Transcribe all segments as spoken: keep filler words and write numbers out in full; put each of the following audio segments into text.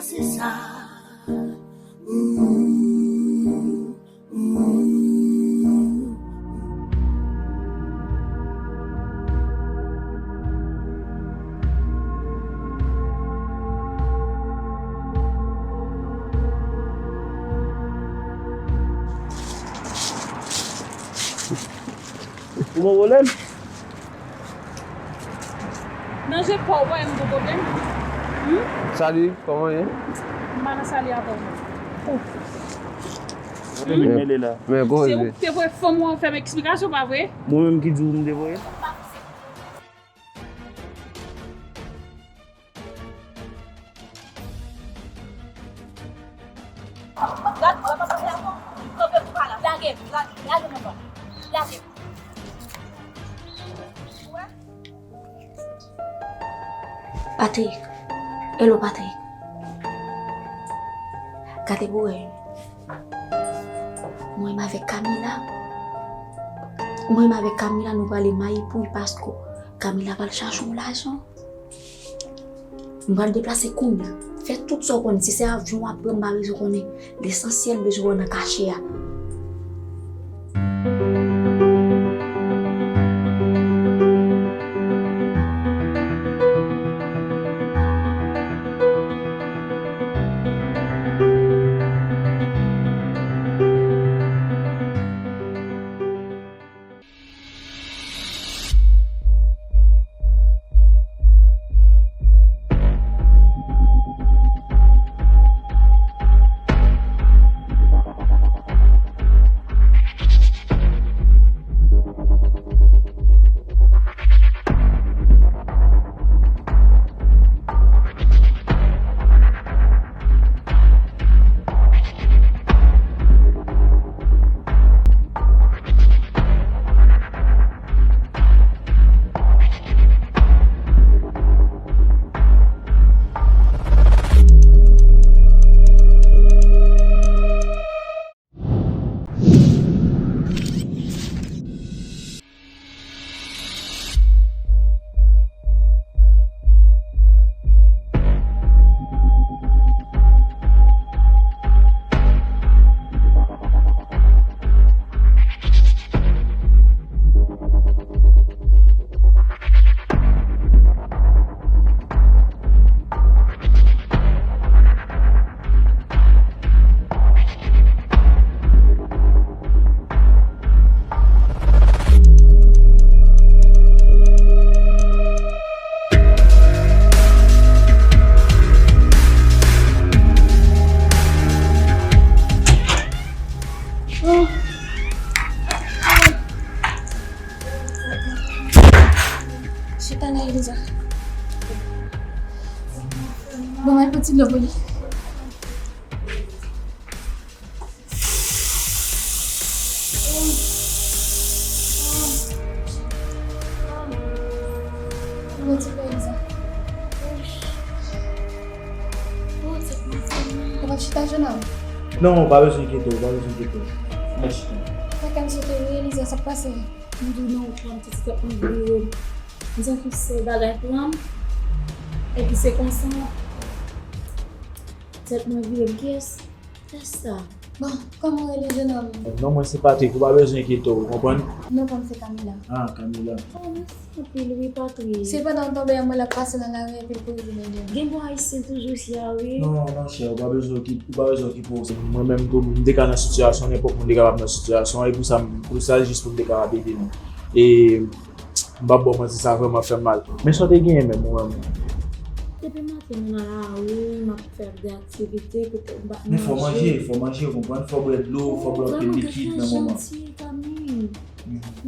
Se sa. Ou bon pwoblèm? Manje pa w, pa gen pwoblèm. Hmm? Salut, kòman w ye? M pa nan sali avè w non. Ou vin mele la. Men, men, Se ou ki te voye fanm ou an fè m eksplikasyon, pa vre? Mwen menm ki di w m te voye? Patrick. Hello, Patrick. Gade pou wè. Mwen menm avèk Camila. Mwen menm avèk Camila, nou prale mayi pou li paske Camila pral chache yon lajan. M pral deplase kounye a. Fè tout sa w konnen. Si se avyon w ap pran, m pa bezwen konnen. Lesansyèl, m bezwen w nan kache a. Chita la, Eliza. Bon, mwen pran ti dlo pou li. Mwen ti pran Eliza. Ou pa chita, jenòm? Non, ou pa bezwen enkyete w, ou pa bezwen enkyete w. Mèsi. Kaka m sote wi, Eliza, sa k pase? M di w nan wout la, m santi tèt mwen vire. M santi se bagay pran m. Epi se konsa, tèt mwen vire m. Kiyès? Kiyès sa? Bon, kòman w rele, jenòm? Non, mwen se Patrick, ou pa bezwen enkyete w, ou konprann? Non pa m se Camila. Ah, Camila. Oh, mèsi. Anpil wi, Patrick. Se pandan w tonbe an, mwen la pase nan lari epi l kouri vin ede m. Gen bon ayisyen toujou isi a wi. Non, monchè, ou pa bezwen okipe, ou pa bezwen okipe w. Mwen menm tou, m te ka nan sitiyasyon, nenpòt moun te kapab nan sitiyasyon, e pou sa, m, pou sa, jis pou m te kapab ede nou. E m p ap ba w manti, sa vrèman fè m mal. Men sa w te genyen menm, ou menm? Depi maten, nou nan lari, m ap fè de aktivite, petèt m pa manje. Men fò manje, fò manje, ou konprann? Fò bwè dlo, fò bwè anpil likid nan moman. Janti, Camille.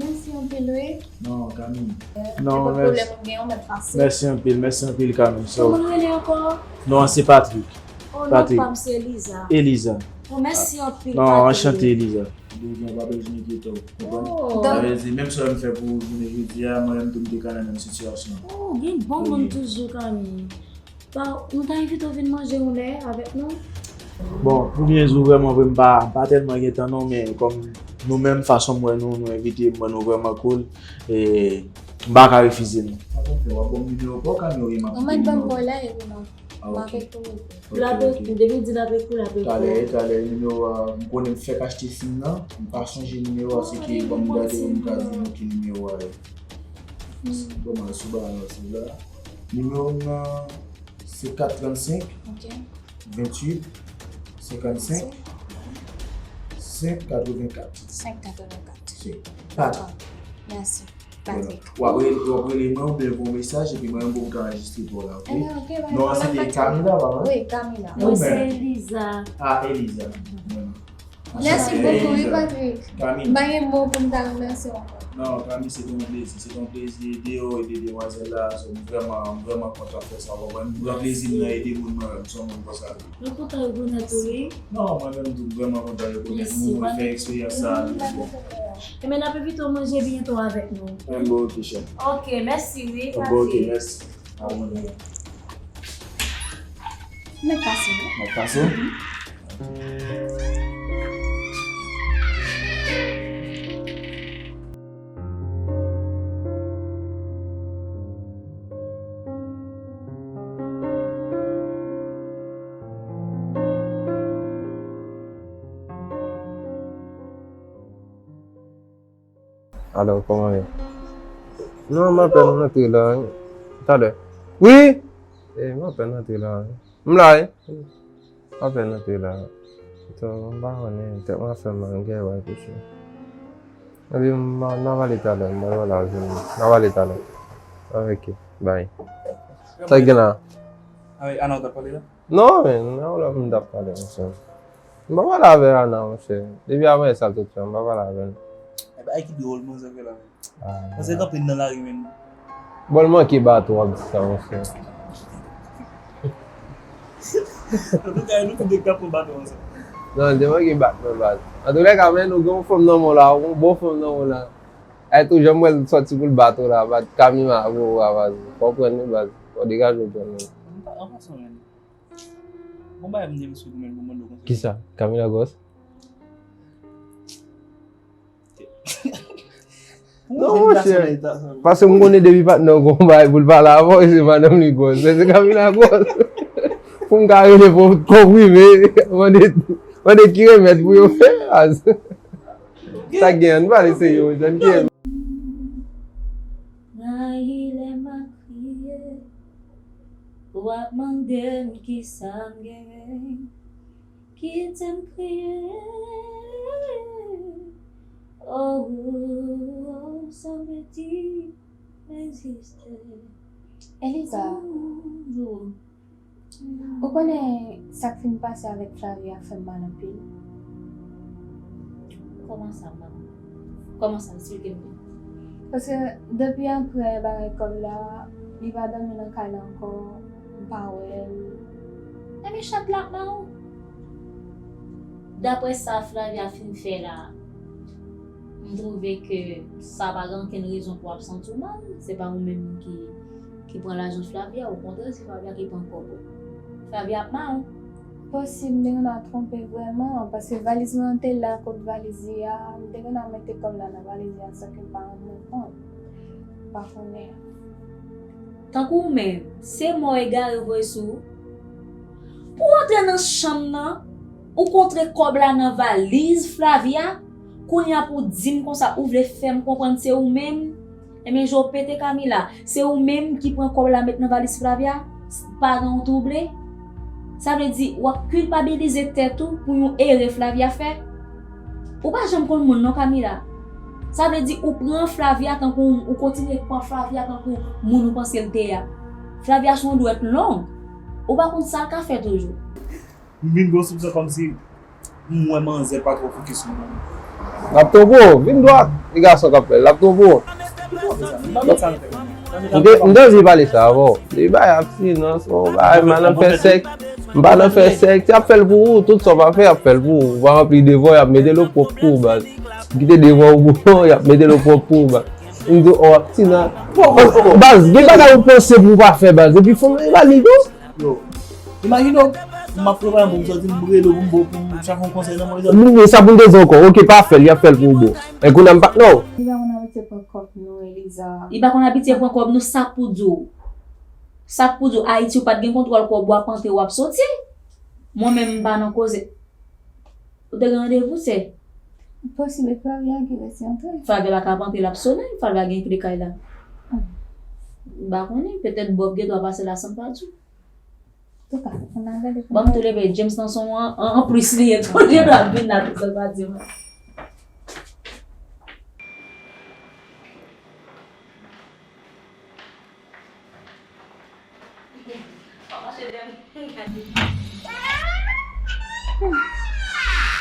Mèsi anpil wi. Non, Camille. Non, mèsi. Nenpòt pwoblèm ou gen, ou mèt pase. Mèsi anpil, mèsi anpil, Camille. Kòman w rele ankò? Non, se Patrick. Oh, non pa m se Eliza. Eliza. Oh, mèsi anpil, Patrick. Non, anchante, Eliza. Ou pa bezwen enkyete w, konprann? Oh. Sa vle di, menm sa w fè pou jounen jodi a, mwen menm tou m te ka nan menm sitiyasyon. Oh, gen bon moun toujou, Camille. Pa, nou ta envite w vin manje yon lè avèk nou? Bon, pou byen di w vrèman vre, m pa, m pa tèlman gen tan non, men kòm nou menm fason m wè nou, nou envite m, m wè nou vrèman cool, e m pa ka refize nou. Sa pou fè, w ap ban m nimewo pa w, Camille, ou gen m ap kite nimewo? Ou mèt ban m pa w la, epi non. Ah, ok. L ap ekri w, depi w di l ap ekri w, l ap ekri w. Talè, talè, nimewo a, m konnen m fèk achte sim nan, m pa sonje nimewo a, se ke ban m gade, m ka di nou ki nimewo a ye. Bon, m al sou balans la. Nimewo m nan, se kat trannsenk, venntuit, senkannsenk, senk katrevenkat. Senk katrevenkat. Se Patrick. Mèsi. Patrick. W ap rele, w ap rele mwen, oubyen voye mesaj, epi mwen menm pou m ka anrejistre pou w la, ok? Ebyen, ok, non, an se te Camila, pa vre? Wi, Camila. Non, se Eliza. Ah, Eliza. Mèsi bokou, wi, Patrick. Camila. M pa gen mo pou m ta remèsye w ankò. Non, Camila, se te yon plezi. Se te yon plezi ede w, ede demwazèl la. So, m vrèman, m vrèman kontan fè sa, w konprann? M pran plezi m nan ede moun, mwen menm, m se yon moun konsa. Nou kontan rekonèt ou, wi. Non, mwen menm tou, m vrèman kontan rekonèt nou, mwen fè eksperyans sa a, nou bon. Ebyen, n ap envite w manje byento avèk nou. Mwen bon, ok, chèf. Ok, mèsi, wi, Patrick. Bon, ok, mèsi. A bon. Mèt pase, wi. Mèt pase? Alò, kòman ye? Non, m apèn rantre la. Talè. Wi! E, m apèn rantre la. M la, wi. M apèn rantre la. To, m pa konnen, tèt mwen ap fè m mal, m gen wè kouche. Epi, m, n a pale talè, m pral pale avè w. N a pale talè. Ok, bye. Sa k gen la? Avèk Ana w t ap pale la? Non, men, nan w la pou m t ap pale, monchè. M pa pale avè Ana, monchè. Depi apre sa, tout tan, m pa pale avè l. E bagay ki dwòl, manzè fè la. Ah. Manzè kanpe nan lari, menm. Bon, l manke bato, w ap di sa, monchè. Antouka, nou tou de k t ap pran bato ansanm. Non, l te manke bat nan baz. Antouka, men nou gen yon fanm nan men w la, yon bon fanm nan men w la. Ay, tou jan m wè l sòti pou l bat ou la, bat Camila pou ou a, baz. Fò w pran li, baz. Fò w degaje w pran li. An pa-, an pasan, men. Bon, bagay m te misye goumen pou mande w konsèy. Kisa? Camila Gòs? Non, monchè. Paske m konnen depi patnè w gon bagay pou l pale avè w, se madanm li Gòs. Se, se Camila Gòs. Pou m ka rele pou konprime, mande, mande ki remèd pou yo fè, baz. Sa k gen, ann pale serye, monchè, ann ki remèd. Rayi lè m ap kriye, w ap mande m kisa m genyen. Kite m kriye. Oh, oh, oh, sa vle di m egziste. Eliza, toujou. Ou konnen sa k fin pase avèk Flavia fè m mal anpil. Kòman sa, manman? Kòman sa? Eksplike m byen. Paske depi apre bagay kòb la, li pa dòmi nan kay la ankò, m pa wè l. E mechan l ap mawon. Daprè sa Flavia fin fè la, m twouve ke sa pa gen okenn rezon pou w ap santi w mal. Se pa ou menm ki, ki pran lajan Flavia. Okontrè, se Flavia ki pran kòb ou. Flavia ap mawon. Posib, m te konn ap twonpe vrèman, paske valiz mwen te la kot valiz li a, m te konn ap mete kòb la nan valiz li a san ke m pa rann mwen kont. M pa konnen. Tankou ou menm, se mò egare voye sou ou. Pou w antre nan chanm nan, ou kontre kòb la nan valiz Flavia, kounye a pou w di m konsa ou vle fè m konprann se ou menm. Ebyen, je w pete, Camila, se ou menm ki pran kòb la met nan valiz Flavia, paran w twouble. Sa vle di, w ap kilpabilize tèt ou pou yon erè Flavia fè. Ou pa janm konn moun non, Camila. Sa vle di, ou pran Flavia tankou, ou kontinye pran Flavia tankou moun ou panse l te a. Flavia se yon dwèt long. Ou pa konn sa l ka fè toujou. M vin gen yon soupson kòmsi m wè manzè pa twò fokis sou mwen. L ap twonpe w, vin dwat. E gason k ap fè l, l ap twonpe w. M te, m te anvi pale sa avè w. Li bay abstinans, bon, bay m pa nan fè sèks. M pa nan fè sèks. Y ap fè l pou ou, tout sa w pa fè, y ap fè l pou ou. Ou pa ranpli devwa, y ap mete l opwòp pou ou, baz. Kite devwa ou pou ou, y ap mete l opwòp pou ou, baz. M di w, oh, abstinans. Baz, gen bagay ou panse pou w pa fè, baz. Epi fanm nan evalye tou. Yo, imajine w, m ap prepare pou m sòti, m rele w pou m, pou m chache yon konsèy nan men w. Men sa pou m te di w ankò, oke, pa fè l, y ap fè l pou ou, bro. Men kounye a m pa, non. Li pa konn abitye pran kòb nou, Eliza. Li pa konn abitye pran kòb nou, sa k pou di w? Sa k pou di w Ayiti ou pa t gen kontwòl kòb w ap antre w ap soti. Mwen menm m pa nan koze. Ou te gen randevou sè? Posib e Flavia ki resi antre. Flavia pa ka ap antre l ap sonnen, Flavia gen kle kay la. M pa konnen, petèt Bob gen dwa pase la san pa di w. Antouka, ann al gade. Bon, m tou leve James nan son an, an, anplis li ye tou, li dwe ap vin la tou, sa l pa di mwen.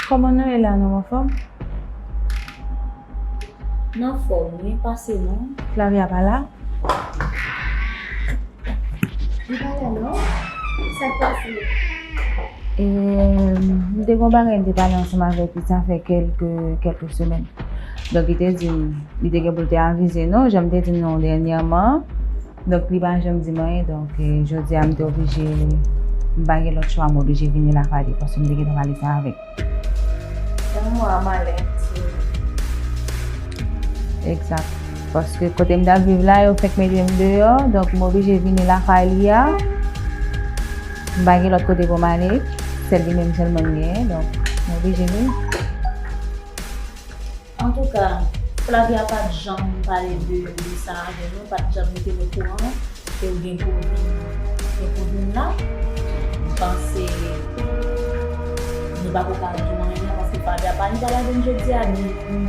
Kòman nou ye la, nou anfòm? Nan fòm, wi, pase non. Flavia pa la? Li pa la non. Sa k pase? E, m te gon bagay m te pale ansanm avèk li, sa fè kèlke, kèlke semèn. Donk, li te di m, li te gen pou l te avize nou, jan m te di nou dènyèman. Donk, li pa janm di m anyen. Donk, e, jodi a, m te oblije, m pa gen lòt chwa, m oblije vini lakay li, paske m te gentan pale sa avèk. Yon mwa malè, ti. Egzat. Paske kote m t ap viv la, yo fèk mete m deyò, donk m oblije vini lakay li a. M pa gen lòt kote pou m ale, sèl li menm sèlman m genyen, donk m oblije vini. Antouka, Flavia pa t janm pale de, de sa avè nou, pa t janm mete m okouran. Ke w gen pou vin, gen pou vin la. M panse nou pa ko ka di w anyen, paske Flavia pa ni pale avè m jodi a, ni, ni,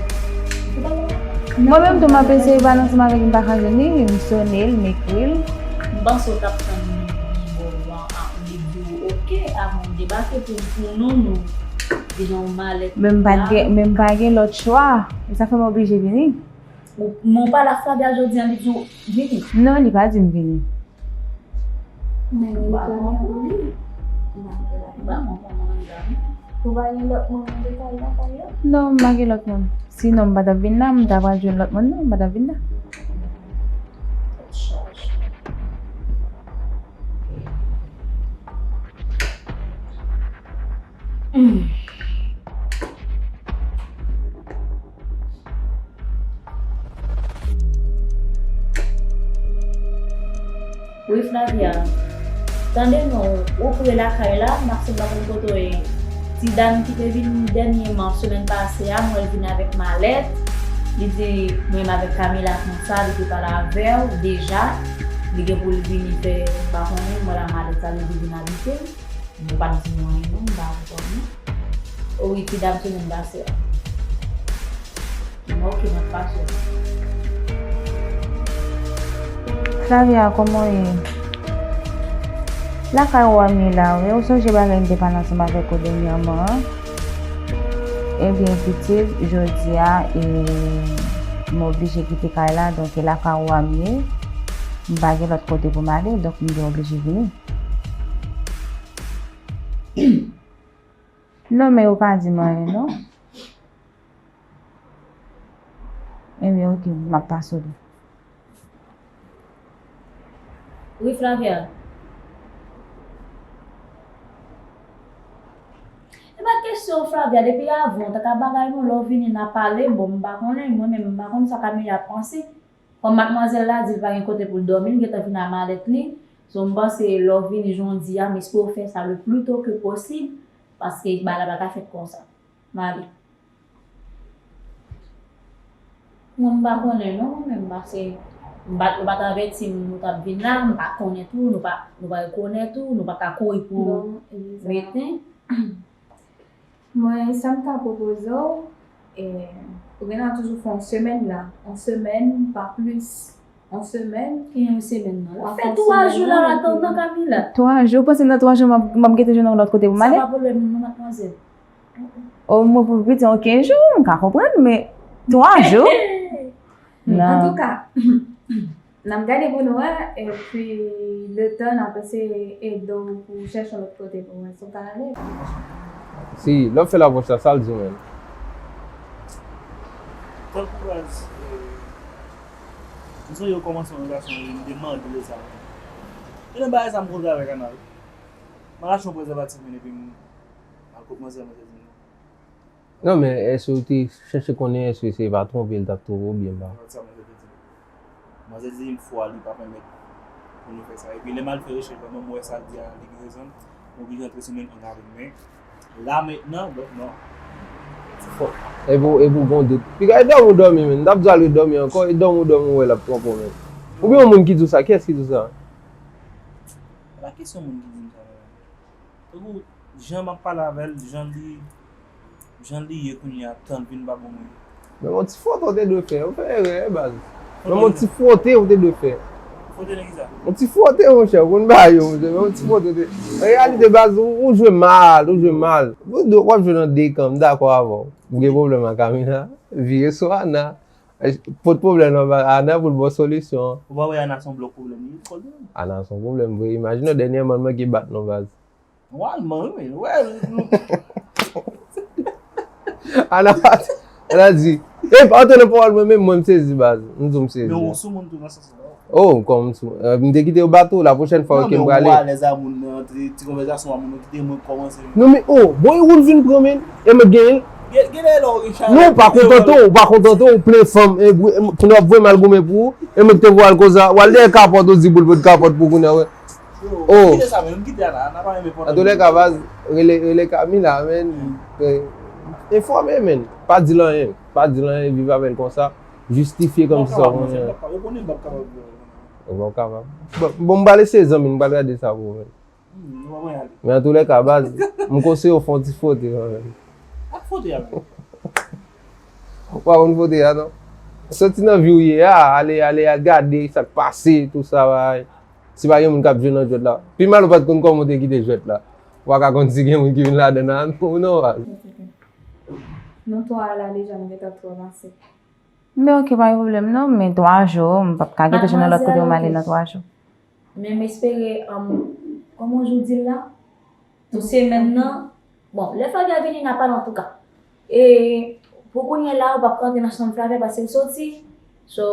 mwen menm tou, m ap eseye pale ansanm avè l, m pa ka jwenn li, m sone l, m ekri l. M panse w t ap tann li bò w a, a, li di w oke, avan w debake pou, pou nou, nou vin yon malèt. Men m pa t gen, men m pa gen lòt chwa. E sa fè m oblije vini. Ou, men w pale ak Flavia jodi a, li di w vini? Non, li pa di m vini. Men li pa gen pou li. M pa konprann la. Ou pa gen lòt moun nan detay la, pa yo? Non, m pa gen lòt moun. Sinon, m pa t ap vin la, m ta pral jwenn lòt moun, non, m pa t ap vin la. Tèt chaje. Hmm. Wi, Flavia. Tande non, ou pre lakay la, m ap sot pa konn kote w ye. Ti dam ki te vin dènyèman, semèn pase a, m wè l vin avèk malèt. Li di, mwen menm avèk Camila konsa, li te pale avè w deja. Li gen pou l vini fè, m pa konnen, mwen la malèt sa, li te vin abite m. Mwen pa t di nou anyen non, m pa konprann non. O wi, ti dam semèn pase a. Mwen oke, m ap pase. Flavia, kòman w ye? Lakay ou a m ye la, wi. Ou sonje bagay m te pale ansanm avèk ou dènyèman an? Ebyen, pitit, jodi a, e, m oblije kite kay la, donk, e lakay ou a m ye. M pa gen lòt kote pou m ale, donk, m te oblije vini. Non, men yo pa di m anyen, non. Ebyen, oke, m ap pase w li. Wi, Flavia. E pa kesyon, Flavia, depi avan, w ta ka bagay nou, lè w vini, n a pale, bon, m pa konnen, mwen menm, m pa konn sa Camila panse. Kòm madmwazèl la di l pa gen kote pou l dòmi, l gentan vin a malèt li. So, m panse lè w vini jodi a, m espere w fè sa le plus tôt que possible, paske bagay la pa ka fèt konsa. M ale. Mwen, m pa konnen non, mwen menm, paske m pa, yo pa t avèti m nou t ap vin la, m pa konnen tou, nou pa, nou pa rekonèt ou, nou pa ka kouri pou mete. Mwen, sa m ka pwopoze w, e, ou gen dwa toujou fè yon semèn la. Yon semèn, pa plis. Yon semèn. Ki yon semèn nan? Fè twa jou la, atandan Camila. Twa jou? Ou panse nan twa jou m ap, m ap gentan jwenn yon lòt kote pou m ale? Sa pa pwoblèm nou non, madmwazèl. O, mwen pou piti yon kenz jou, m ka konprann, men twa jou? Non. Antouka, n ap gade pou nou wè, epi letan n ap eseye ede w pou w chèche yon lòt kote pou w wè si w ka ale. Si, lè w fè lapwòch la, sa l di w menm? Tankou baz, e, m sonje yo kòmanse yon relasyon, e m te mande l de sa. E nan bagay sa m kontre avèk Ana wi. M al achte yon prezèvatif, men epi m al kot manzè, manzè di m non. Non, men èske w te chèche konnen èske se pa twonpe l t ap twonpe w oubyen pa? Sa manzè te di. Manzè di m fwa li pa pèmèt Nou fè sa. Epi lè m al fè rechèch, vrèman, m wè sa l di a, li gen rezon. M oblije antre sou menm ang avè l. Men, la mentnan, donk, non. Se fò. Epi w, epi w gon dout. Piga e dòmi w dòmi, men. M t ap di w al dòmi ankò, e dòmi w dòmi w wè l ap twonpe w, men. Oubyen yon moun ki di w sa, kiyès ki di w sa? La kesyon moun ki di m sa, men. Tankou, jan m ap pale avè l, jan li, jan li ye kounye a, tan l vin pa bon mwen. Men yon ti fwote w te dwe fè, ou fè erè, baz. Men yon ti fwote w te dwe fè. Fwote nan kisa? Yon ti fwote, monchè, ou konn bagay yo, monchè, men yon ti fwote w te. An reyalite, baz, ou, ou jwe mal, ou jwe mal. Ou dwe, w ap jwe nan de kan, m dakò avè w. Ou gen pwoblèm ak Camila, vire sou Ana. Pote pwoblèm nan ba Ana pou l ba w solisyon. Ou pa wè Ana se yon blòk pwoblèm li ye, kòl li menm. Ana se yon pwoblèm vre. Imajine w dènyèman l manke bat non, baz. Nòmalman, wi, men, wè, nou Ana pa t, Ana di, e, pa antre nan pawòl mwen, menm mwen, m sezi, baz. M di w m sezi. Men ou sou moun tou nan sans sa. Oh, kòm m sou, eh, m te kite yo bat ou, la pwochèn fwa, ok, m prale. Non, men ou alèz a moun nan, ti, ti konvèsasyon a moun nan kite mwen kòmanse. Non, men, oh, bon, e ou l vin pran, men, e mwen genyen l. Gen, gen lè lè w Richard. Non, ou pa kontante w, ou pa kontante w, ou plen fanm, e, pou, e, pou nou ap voye m al goumen pou ou, e mwen ki te voye al koze a, w al dèyè kapòt, ou di pou l pot kapòt pou kounye a, wè. Yo, oh. Kite sa, men, kite a la, n a pa renmen pòt. Antoulèka, baz, rele, rele Camila, men. Eh, enfòme, men. Pa di l anyen. Pa di l anyen, viv avè l konsa. Jistifye kòmsi sa w konnen. Ou p ap kapab. Ou p ap kapab. Bon, bon, m pral eseye zanmi, m pral gade sa pou ou, men. Hmm, nou pa mwen ale. Men antoulèka, baz, m konseye w fè yon ti fwote, men. Ak fwote a, men. Ou pa konn fwote a, non? Soti nan vi w ye a, ale, ale, al gade sa k pase, tou sa, bay. Si pa gen moun k ap jwe nan jwèt la. Pi mal ou pa t konn kòman w te kite jwèt la. Ou pa ka konn si gen moun ki vin ladan nan ou non, baz. Non, twa a la deja, nou gentan twò pase. Men ok, pa gen pwoblèm non, men twa jou, m p ap ka kite jwenn yon lòt kote pou m ale nan twa jou. Men m espere, um, kòman w di l la? Tou semèn nan, bon, lè Flavia vini, n a pale antouka. E pou kounye a la, ou p ap ka antre nan chanm Flavia paske l soti. So,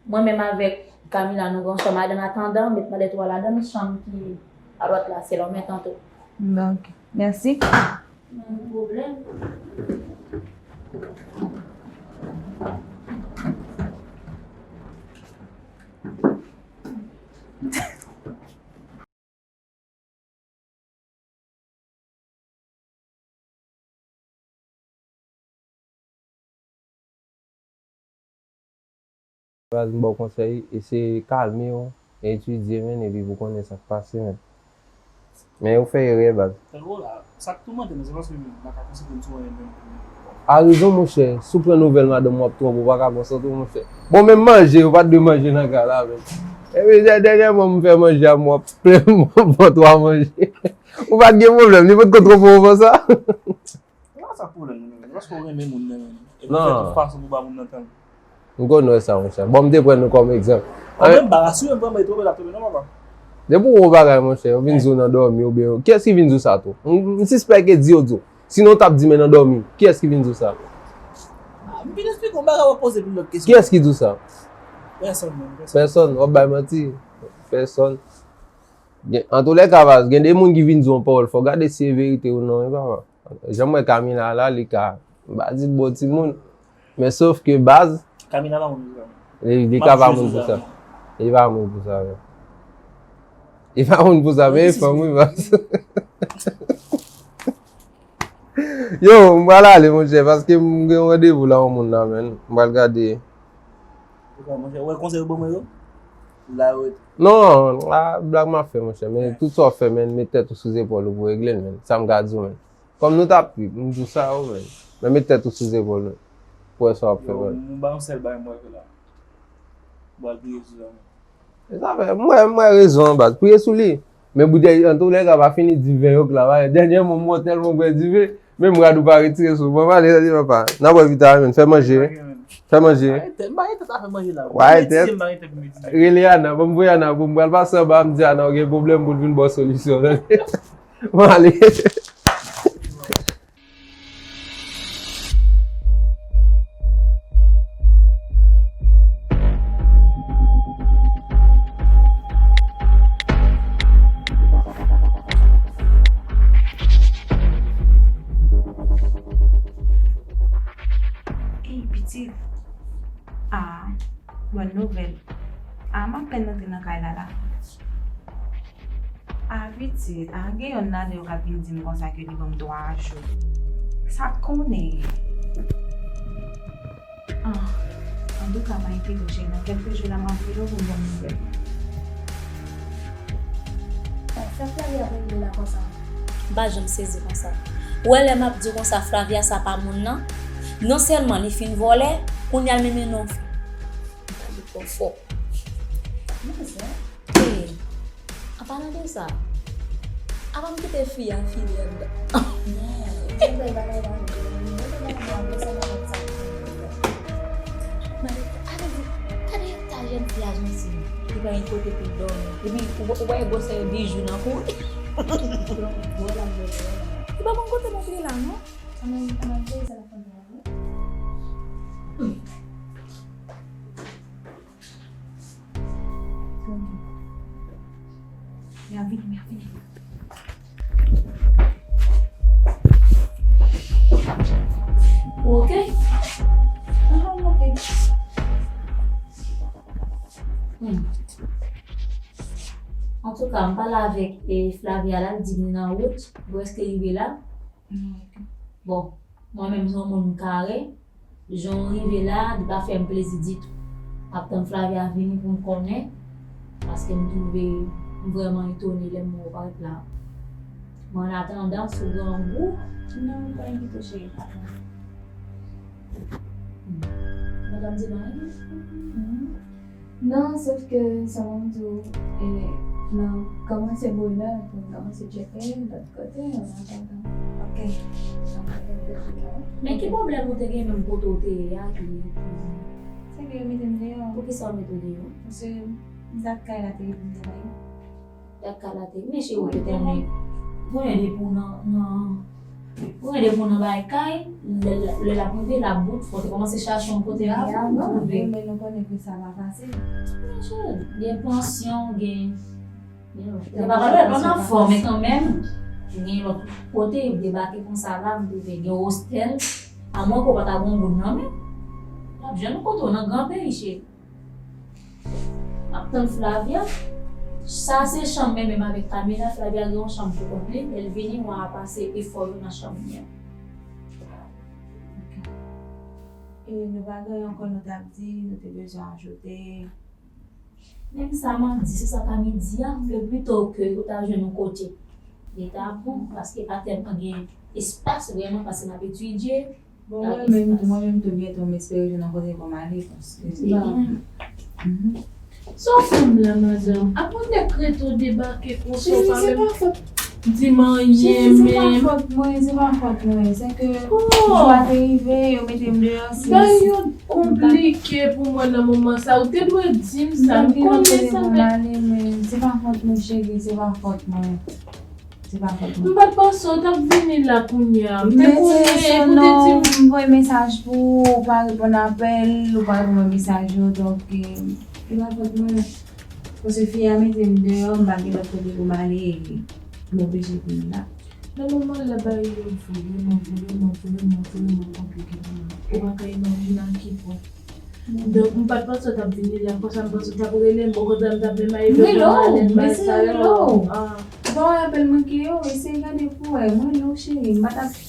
mwen menm avèk Camila, nou gen yon chanm, an atandan, met malèt ou a ladan l, chanm ki adwat la, se la w met an tou. Bon, ok. Mèsi. Pa gen pwoblèm. Baz, m ba w konsèy, eseye kalme w, etidye, men, epi pou konnen sa k pase, men. Men ou fè erè, baz. Tankou la, sa k toumante nou, se paske nou pa ka konsantre n sou anyen menm. A rezon, monchè, si w pran nouvèl madanm ou ap twonpe, ou pa ka konsantre w, monchè. Bon, menm manje, ou pa t dwe manje nan kay la, men. Epi, dè-, dènyèman, m fè manje a, m ap plen vant ou a manje. Ou pa t gen pwoblèm, li potko twonpe w konsa. Nan sa pwoblèm nan, men. Paske w renmen moun nan, men. E pou fè tout fason pou ba moun nan tann. M konn wè sa, monchè. Bon, m te pran nou kòm egzanp. Mwen menm, m pa rasire m vrèman, e twonpe l ap twonpe non, papa. Depi w wè yon bagay, monchè, yo vin di w nan dòmi, oubyen yo, kiyès ki vin di w sa tou? M, m sispèk e di yo di w. Sinon, w t ap di, men nan dòmi, kiyès ki vin di w sa? Ah, m vin eksplike w bagay, w ap poze m lòt kesyon. Kiyès ki di w sa? Pèsonn, menm, pèsonn. Pèsonn, w ap bay manti. Pèsonn. Gen, antoulèka, baz, gen de moun ki vin di w yon pawòl, fò w gade si e verite ou non, wi, papa. Jan m wè Camila la, li ka, m pa di l bon timoun, men sof ke baz, Camila pa moun pou sa. Li, li ka pa moun pou sa. Li pa moun pou sa, men. Li pa moun pou sa, men e fanm, wi, baz. Yo, m pral ale, monchè, paske m gen yon randevou la, yon moun la, men. M pral gade. Ou wè konsèy ou ban mwen yo? La yo rete. Non, a, blag m ap fè, monchè, men tout sa w ap fè, men, met tèt ou sou zepòl ou pou regle l, men. Sa m ka di w, men. Kòm nou t ap trip, m di w sa yo, men. Men met tèt ou sou zepòl, men. Pou wè sa w ap fè, men. Yo, m ba yon sèl bagay m wè ke la. M pral priye sou sa, men. E sa fè, m wè, m wè rezon an, baz. Priye sou li. Men pou dènye, antoulèka, pa fini di ven yo k la, pa, dènyèman, m wè w tèlman bwè diven, menm rad ou pa retire sou. Bon, m ale, tande, papa. N ap wè pita, men. Fè manje. Fè manje. M pa gen tèt, m pa gen tèt a fè manje la. Ou pa gen tèt? Rele Ana, ban m voye Ana pou m pral pase anba, m di Ana, ou gen pwoblèm pou l vin ba w solisyon, tande. Mwen ale. Ey, pitit. Ah, bòn nouvèl. Ah, m apèn antre nan kay la, la. Abitit, a gen yonn ladan yo k ap vin di m konsa ke li ban m twa jou. Sa k konnen? Ah, antouka, Mikey, tou cheri, nan kèlke jou la, m ap rele w pou m ba w nouvèl. Sa Flavia ap regle la konsa? M pa janm sezi konsa. Ou wè lè m ap di w konsa, Flavia sa pa moun nan. Non sèlman li fin vòlè, kounye a l menm non fi. Li twò fò. Mwen sa. Hey, an palan de sa, avan m kite fi a, fi lèd. Mwen te di, ale di, gade ta jèn fi a janti. Li pa gen kote pou l dòmi. Epi, ou, ou wè gwosè bijou nan kou. Li pa konn kote l antre la, non? Ann al, ann al veye sa nan fanmi an, wi. Ya vini, ya vini. Ou oke? Aham, oke. Hmm. Antouka, m pale avèk, e, Flavia la, l di m li nan wout, li prèske rive la. Hmm, oke. Bon, mwen menm, se yon moun m kare. Jan w rive la, li pa fè m plezi ditou. M ap tann Flavia vini pou m konnen, paske m twouve m vrèman etone lè m wè w parèt la. Men an atandan, si w grangou. Non, m pa enkyete w, cheri, pa grangou. Hmm. Madanm di m anyen? Hmm. Non, sòf ke sa mwen di w, e, nan kòmanse bonè, pou n kòmanse tcheke lòt kote, an atandan. Ok. Men ki pwoblèm ou te gen menm kote w te ye a ki, ki... Se ke yo mete m deyò. Poukisa yo mete w deyò? Paske m t ap kay la te vin travay. Dak kalate. Men cheri, ou te konnen. Ou konnen depi w nan, nan, ou konnen depi w nan bay kay, lè, lè, lè l ap rive, l ap bout, fò w te kòmanse chache yon kote pou w twouve. Men nou konnen ke sa pa fasil. Men cheri, gen pansyon, gen, gen lòt. Gen pa valè, lòt anfò, men kanmenm, gen lòt kote, debake konsa la, m twouve, gen ostel. Amwen ke w pa ta gen yon goud nan men w. W ap jwenn yon kote w nan gran peyi, cheri. M ap tann Flavia. Sa se chanm mwen menm avèk Camila. Flavia gen yon chanm pou kont li. Lè l vini, w a pase efò yo nan chanm li an. Ok. E nou pa gen ankò nou t ap di, nou te bezwen ajoute. Menm sa m ap di, se sa Camille di a, le pito ke ou ta jwenn yon kote. Li ta bon, paske pa tèlman gen espas vrèman, paske n ap etidye. Bon, mwen menm tou, mwen menm tou, byento m espere jwenn yon kote pou m ale, paske... Mhm. Sa w fè m la, madanm? Apre w nèk rete w debake konsa, w pa menm di m anyen menm. Cheri, se pa fòt mwen, se pa fòt mwen. Se ke jou a te rive, yo mete m deyò, se... Bagay yo konplike pou mwen nan moman sa. Ou te dwe di m sa, m konnen sa, men... Se pa fòt mwen, cheri, se pa fòt mwen. Se pa fòt mwen. M pa t panse w t ap vini la kounye a. M te konnen epi w te di m. M voye mesaj pou ou, ou pa reponn apèl, ou pa reponn mwen mesaj yo, donk, e, se pa fòt mwen. Paske fi a mete m deyò, m pa gen lòt kote pou m ale, e m oblije vin la. Nan moman la, bagay yo vrèman, vrèman, vrèman, vrèman konplike pou mwen. Ou pa ka imajine a ki pwen. Donk, m pa t panse w t ap vini la, konsa m panse w t ap rele m, okontrè m t ap menm ale. Rele w, m eseye rele w. Ah. Ou pa wè apèl manke yo, eseye gade pou wè, m rele w cheri, m pa t ap...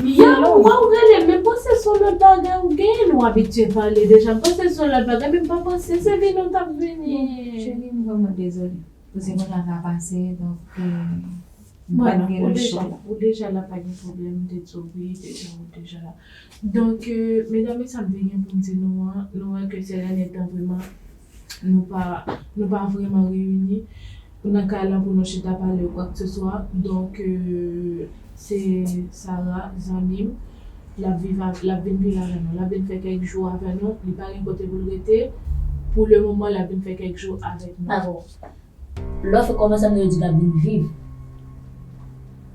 Ya, ou wè w rele m, men panse se yon lòt bagay ou genyen, nou abitye pale deja, m panse se yon lòt bagay, men m pa panse se vini w t ap vini. Bon, cheri, m vrèman dezole pou sa konsa ka pase, donk, euh, Bon, ou deja la, ou deja la, pa gen pwoblèm, m te di w wi, deja, ou deja la. Donk, euh, medam, e sa m te gen pou m di nou an, nou wè ke se lè nètan vrèman, nou pa, nou pa vrèman reyini nan kay lan pou nou chita pale ou kwakeseswa. Donk, euh, se Sarah, zanmi m, l ap viv a, l ap vin viv avè nou, l ap vin fè kèk jou avè nou, li pa gen kote pou l rete, pou le moman, l ap vin fè kèk jou avèk nou. Lè w fè kòmantè sa, yo di l ap vin viv.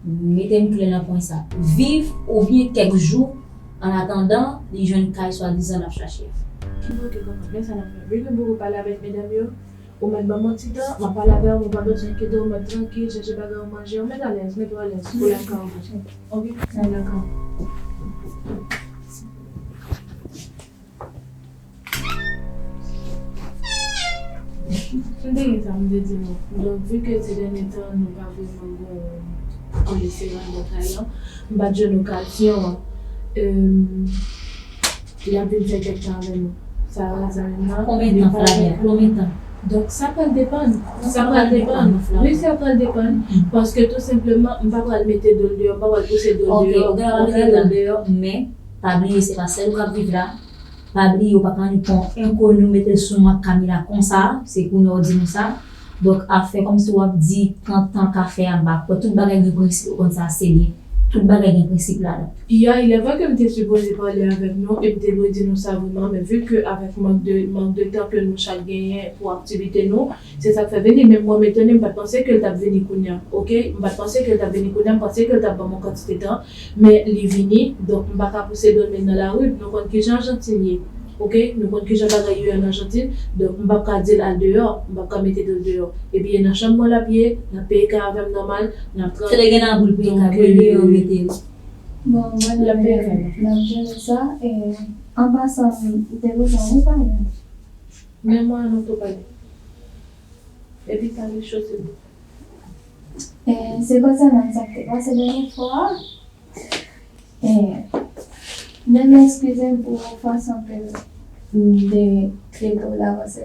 Mete m klè nan pwen sa. Viv oubyen kèk jou, an atandan li jwenn kay swadizan l ap chache a. Ki bloke kòkòt, men sa n ap fè. Vin nou poko pale avèk medam yo. Ou mèt ban m yon ti tan, m ap pale avè w, men w pa bezwen enkyete w, ou mèt trankil, chèche bagay ou manje, ou mèt alèz, mete w alèz, ou lakay ou. Oke, ou lakay ou. M te gen Sa m te di nou. Donk, vi ke ti dènye tan, nou pa vrèman gen yon kolesteròl nan kay lan, m pa t jwenn okazyon an. Em, L ap vin fè kèk tan avè nou. Sa, zanmi m nan. Konbyen tan, Flavia? Konbyen tan? Donk, sa pral depann. Sa pral depann. Wi, sa pral depann. Paske, tou senpleman, m pa pral mete do l deyò, m pa pral pouse do l deyò. Ok, ou gen dwa pa mete do l deyò, men pa bliye, se pa sèl ou k ap viv la. Pa bliye, ou pa ka annik pran yon enkoni, ou mete l sou mwen ak Camila konsa, se kounye a ou di nou sa. Donk, ap fè kòmsi w ap di, pran tan l ka fè a, m pa kwè. Tout bagay gen prensip, ou konn sa, se byen. Tout bagay gen prensip ladan. Ya, il est vrai ke m te sipoze pale avèk nou e m te dwe di nou sa vrèman, men vi ke avèk mank de, mank de tan ke nou chak genyen pou aktivite nou, se sa k fè vini. Men mwen m etone, m pa t panse ke l t ap vini kounye a, oke? M pa t panse ke l t ap vini kounye a, m panse ke l t ap ban m yon kantite tan, men li vini, donk m pa ka pouse do l men nan lari, nou konn kijan Ajantin ye. Oke, nou konn kijan bagay yo ye an Ajantin, donk m p ap ka di l al deyò, m p ap ka mete do l deyò. Epi e nan chanm mwen l ap ye, l ap peye kay avè m nòmal, n ap travay. Se te gen nan boul peye kay, boul deyò mete yo. Bon, vwala, n ap jere sa. E, an pasan, m te bezwen wi pale. Men mwen, nou tou pale. Epi pale cho silvouplè. E, se konsènan sa k te pase dènye fwa a. E, men m eskize m pou fason ke m te trete w la, paske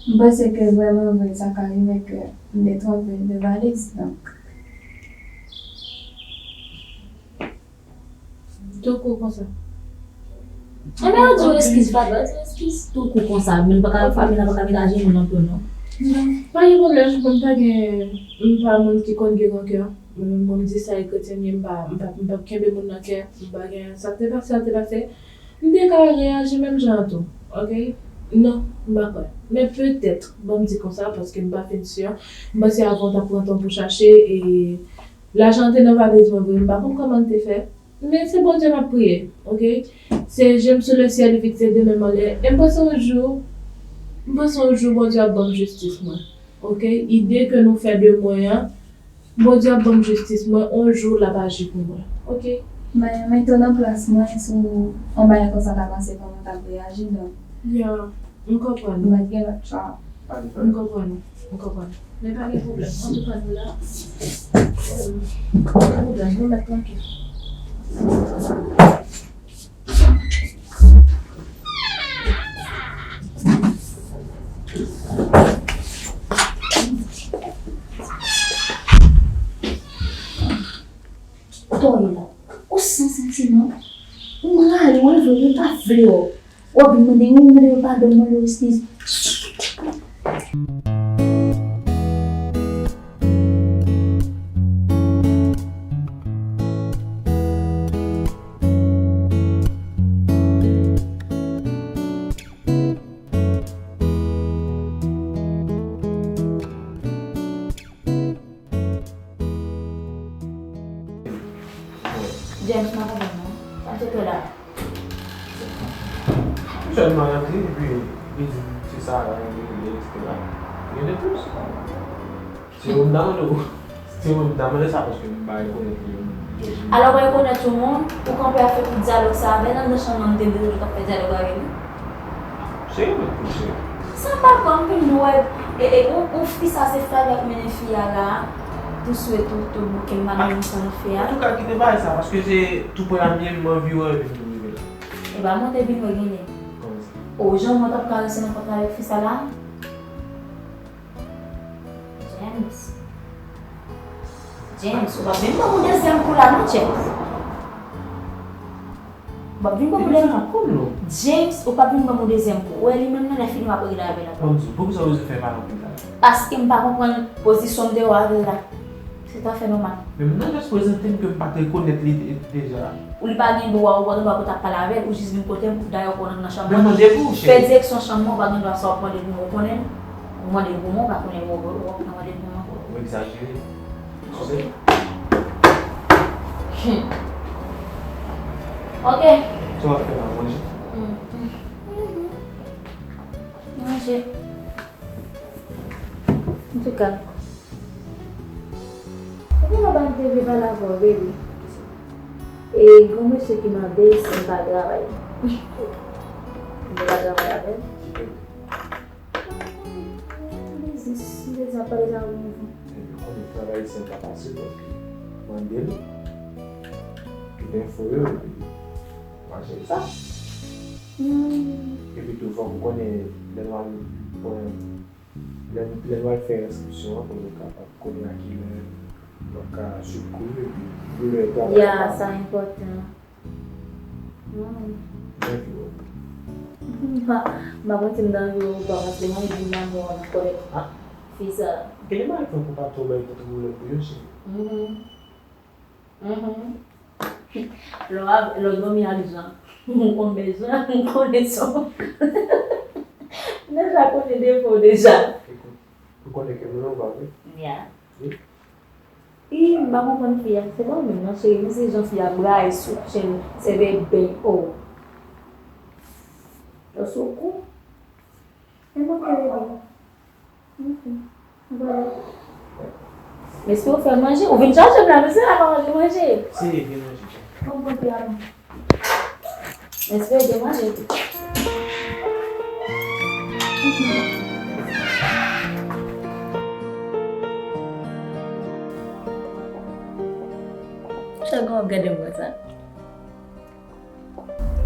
m panse ke vrèman vre sa ka rive ke m te twonpe de valiz, donk. Tou kou konsa. Anben, ou di w eskiz, papa, ou di w eskiz. Tou kou konsa, men pa ka, fanmi nan pa ka met ajenou nan do nou. Non, pa gen pwoblèm, mwen m pa gen, m pa moun ki konn gen rankè. Mwen menm, bon, m di sa e kretyen m ye, m pa, m pa, m p ap kenbe moun nan kè, m pa gen sa k te pase a te pase. M te ka reyaji menm jan an tou, oke? Non, m pa kwè. Men petèt, bon, m di konsa, paske m pa fin si, m panse avan w t ap pran tan pou chache, e lajan an te nan valiz mwen vre, m pa konn kòman l te fè. Men se Bondye m ap priye, oke? Se je m sou le syèl, li fikse de men m anlè. E m panse yon jou, m panse yon jou Bondye ap ban m jistis mwen, oke? Ide ke nou fè de mwen an, Bondye ap ban m jistis mwen, yon jou l ap aji pou mwen, oke? Men, men tou nan plas mwen, si yon bagay konsa ta pase, kòman w t ap reyaji, donk? Ya, m konprann ou. M pa t gen lòt chwa. M konprann ou, m konprann ou. Men pa gen pwoblèm. Antouka, nou la. Pa gen pwoblèm, nou mèt trankil. Toy la, ou san santiman, ou rale, ou vle, ou pa vle, w ap vin mande, ou mande yo padon, mande yo eskiz. James, m pa konprann non. Sa w te fè la? Sèlman rantre, epi li di se Sarah, li rele, etsetera. Rien de plus. Se ou m ta mande ou. Se ou m ta mande sa paske m pa rekonèt li, Georgina. Alò, ou pa rekonèt yon moun, ou kanpe ap fè tout dyalòg sa avè l anndan chanm nan, m te bezwen ou t ap fè dyalòg avè li. Serye, mwen, pou serye. Sa pa kwa, m vin wè, e, e, ou, ou fi sa, se Flavia k mennen fi a la, tou swe, tou, tou bouke, m pa menm konn fè a. Antouka, kite bagay sa, paske se tou premye m anvi wè epi m rive la. E pa mwen te vin wè genlè. Kòman sa? O, jan mwen t ap karese nan pòt la avèk fi sa la. James. James, ou p ap vin ban m yon dezyèm kou la non, James. Ou p ap vin ban m yon dezyèm kou. James, ou p ap vin ban m yon dezyèm kou. Ou wè li menm nan, lè fini w ap regle avè l ankò. Bon, di, poukisa w bezwen fè mal anpil la? Paske m pa konprann pozisyon m te wè avè l la. Se tout à fait normal. Men m nan jis prezante m ke m pa t rekonèt li de-, deja. Ou li pa gen dwa, ou pa gen dwa pou w t ap pale avè l, ou jis vin kote m, dayè ou konnen m nan chanm mwen. Men mande pou ou, cheri. Fè direksyon chanm mwen, ou pa gen dwa sa w ap mande pou mwen, ou konnen m. Ou mande pou mwen, ou pa konnen m, ou, ou, ou mande pou mwen. Ou egzajere. Ok. Hmm. Ok. Sa w ap fè la, manje? Hmm. Manje. Antouka, epi papa m te vle pale avè w, baby. E gon mesye ki mande si m pa travay. M te ka travay avè l. Prezan pa deja ou mouvman. Epi konnen travay ayisyen pa fasil, paske mande l tout enfo yo, epi mache sa. Hmm. Epi tou, fòk ou konnen lè nou al pran, lè, lè nou al fè enskripsyon an, pou nou kapab konnen a kilè nou ka swiv kou yo, epi lè travay. Ya, sa enpòtan. Hmm. Thank you. M pa, m pa konn si m nan anvi wè ou pa, paske mwen di m nan wè w nan kòlèg. Ah. Fi sa. Gen de bagay fòk ou pa twò bay tèt ou pwoblèm pou yo, cheri. Mhm. Mhm. Lè w ap, lè w dòmi ak Jan, m konn bezwen, m konnen sa w. M deja konnen defo w deja. Ekout, m konnen ke m renmen w, pa vre? Ya. Wi. Ih, m pa konprann fi a. Se pa w menm non, cheri. M se jan fi a brayi sou tchenn, se bebe o. Yo sou kou. E mwen fè bebe. Ok. Vwala. Mesye, ou fè manje. Ou vin chache m la, mesye, la pa manje manje. Si, vin manje. Bon, bon, pi a mwen. Espere gen manje tou. Chagrin w ap gade m konsa.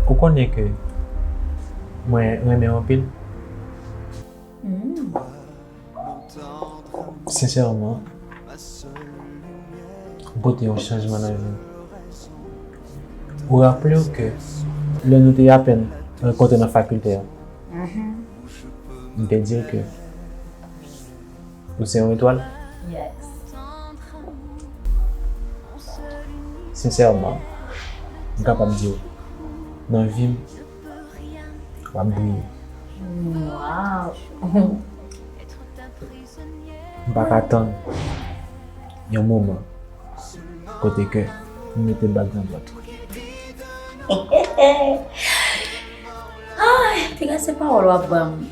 Ou konnen ke mwen renmen w anpil. Mm. Sensèman, ou pote yon chanjman nan vi m. Ou raple w ke lè nou te apèn rankontre nan fakilte a, mhm, m te di w ke ou se yon etwal. Yes. Sensèman, m kapab di w, nan vi m, w ap briye. Wow. M pa ka tann yon moman kote ke m mete bag nan vant ou. Ay, piga se pawòl w ap ban m.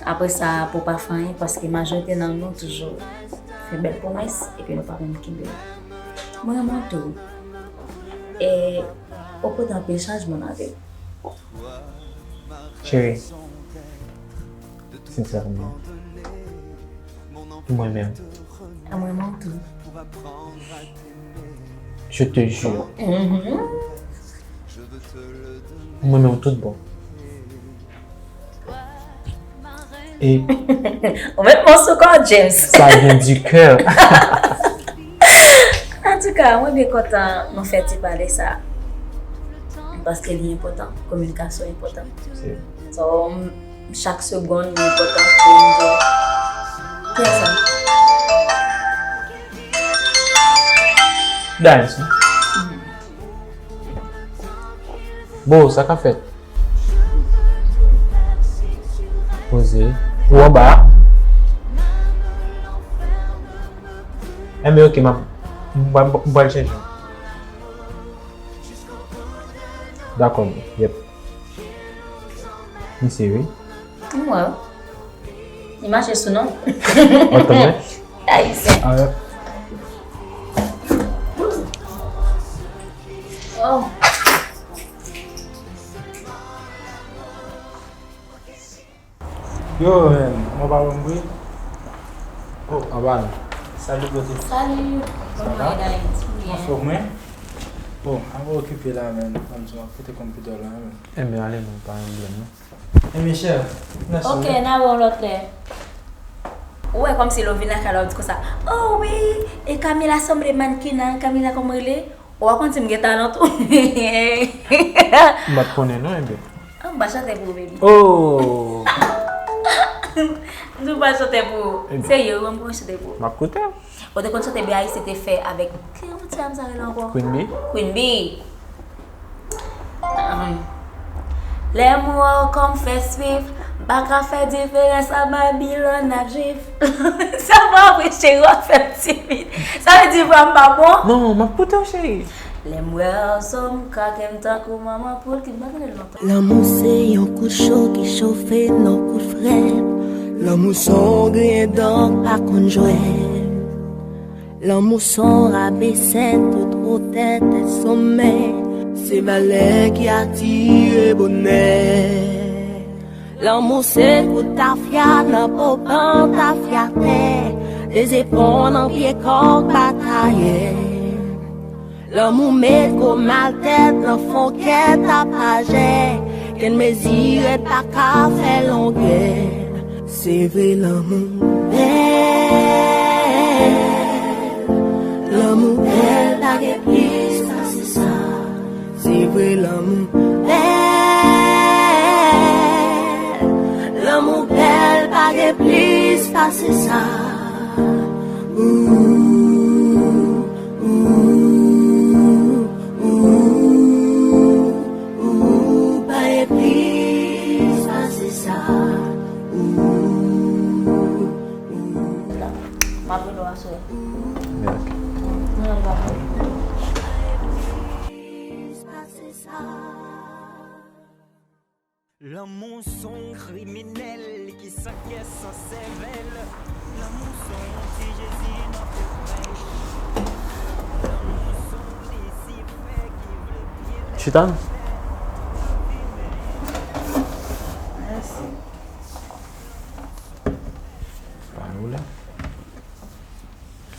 Apre sa, pou pa fè anyen, paske majorite nan nou toujou fè bèl pwomès epi nou pa menm kenbe l. Mwen renmen w tou. E ou pote anpil chanjman nan vi m. Cheri, sensèman, mwen menm. A mwen menm tou. Je te jure. Mhm. Mwen menm tout bon. E ou met mwen sou kò, James. Ça vient du cœur. Antouka, mwen byen kontan nou fè ti pale sa. Paske li enpòtan. Kominikasyon enpòtan. Se. So, m, chak segonn li enpòtan pou m di. Kiyès sa? Dayes, wi. Mhm. Bon, sa k ap fèt? Poze. Ou anba a? Enben, ok, m ap, m pral, m pral chèche w. Dakò, yep. Misye, wi. M wè w. Li mache sou non. Antann, wi. Ayisyen. Ah, yep. Oh. Yo, men, mwen pa wè m vre. Oh, anba la. Salut, beauté. Salut. Ça va? Kòman w ye, Dayes? Byen. Anfòm, wi. Bon, an okipe la, men. Ann di, m ap pote konpitè la, men. Enben, ale non, pa gen pwoblèm, non. Enben, chè, mèsi. Ok, n a wè w lòt lè. Ou wè kòmsi lè w vin lakay la, w di konsa, "Oh wi, e Camila sanble mannken an, Camila kòman rele?" Ou pa konn si m gen talan tou. M pa t konnen non, enben. Ah, m pa chante pou ou, baby. Oh! M di w pa chante pou ou. Enben. Serye, wi, m konn chante pou ou. M ap koute w. Ou te konn chante byen Ayisyen te fè avèk, ki ti dam sa rele ankò? Queen Bee. Queen Bee. Ahem. Lè m wè w kòm fè swif, m pa ka fè diferans a Babilòn ak Jwif. Sa pa vre, cheri, w ap fè m timid. Sa vle di vwa m pa bon? Non, m ap koute w, cheri. Lè m wè w sou m kake m tankou manman poul ki m pa tande l lontan. Lanmou se yon kout cho ki chofe n yon kout frèt. Lanmou se yon griyen dan k pa konn jwèt. Lanmou se yon rabesen tout wotè tèt somè. Se malè ki atire bonè. Lanmou se kout tafya nan po ban tafyatè, de zepon nan pye kòk batayè. Lanmou met gwo maltèt nan fon kè tapajè, kenn mezi rèd pa ka fè longè. Se vre lanmou bèl, lanmou bèl, pa gen plis pase sa. Se vre lanmou bèl, lanmou bèl, pa gen plis pase sa. Ooh, ooh, ooh, ooh, pa gen plis pase sa. Ooh, ooh. M ap rele w aswè. Byen, ok. Mwen menm pa konn. Lanmou s on kriminèl ki san kè, san sèvèl. Lanmou s on ti Jezi nan pòtfèy. Lanmou s on Lisifè ki vle pye lè. Chita non. Mèsi. Pa gen pwoblèm.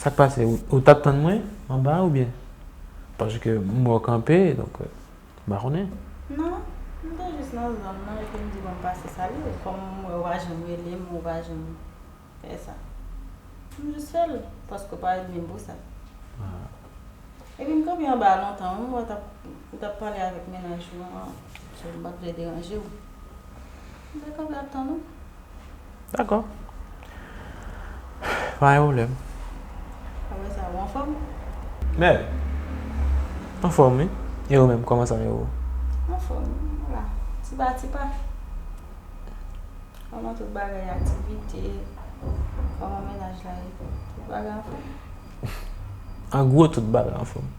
Sa k pase? Ou, ou t ap tann mwen anba a oubyen? Paske m wè w kanpe, donk, euh, m pa konnen. Non, m te jis nan zòn nan, epi m di bon m pase salye w, kòm m wè w pa janm rele m, ou pa janm fè sa. M jis fè l, paske w pa vin pou sa. Ah. Epi m kanpe anba a lontan, wi, m wè w t ap, ou t ap pale avèk mennaj ou an, so m pa t vle deranje w. M te kanpe ap tann ou. Dakò. Pa gen pwoblèm. Apre sa, ou anfòm? Mè, anfòm, wi. E ou menm, kòman sa ye ou? Anfòm, la. Ti pa, ti pa. Kòman tout bagay, aktivite? Kòman mennaj la ye? Tout bagay anfòm? An gwo, tout bagay anfòm.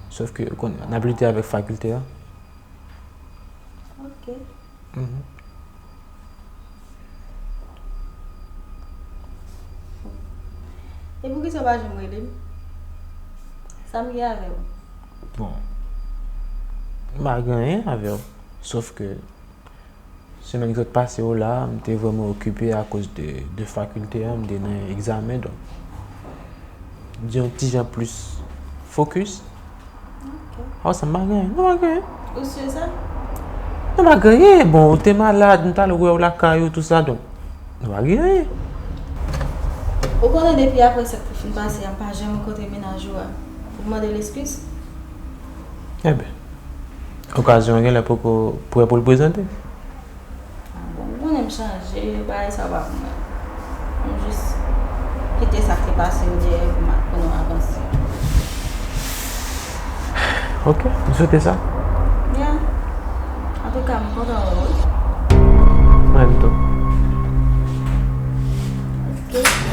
Sòf ke, ou konnen, n ap lite avèk fakilte a. Ok. Mhm. E poukisa w pa janm rele m? Sa m gen avè w? Bon, m pa gen anyen avè w. Sòf ke semèn ki sot pase yo la, m te vrèman okipe akoz de, de fakilte a, m te nan egzamen, donk m te yon ti jan plis fokis. Ok. Oh, sa m pa gen anyen. Non, pa gen anyen. Ou si sa? Non, pa gen anyen. Bon, ou te malad, m t al wè w lakay ou, tout sa, donk, non, pa gen anyen. Ou konnen depi apre sa k te fin pase a, m pa janm rankontre mennaj ou a pou m mande l eskiz? Enben, okazyon an genlè poko prè pou l prezante. Ah bon, m konnen m chanje, bagay sa yo pa pou mwen. M jis kite sa k te pase yo dèyè pou m, pou nou avanse. Ok, m swete sa. Yeah. Antouka, m kontan wè w, wi. Mwen menm tou. Ok.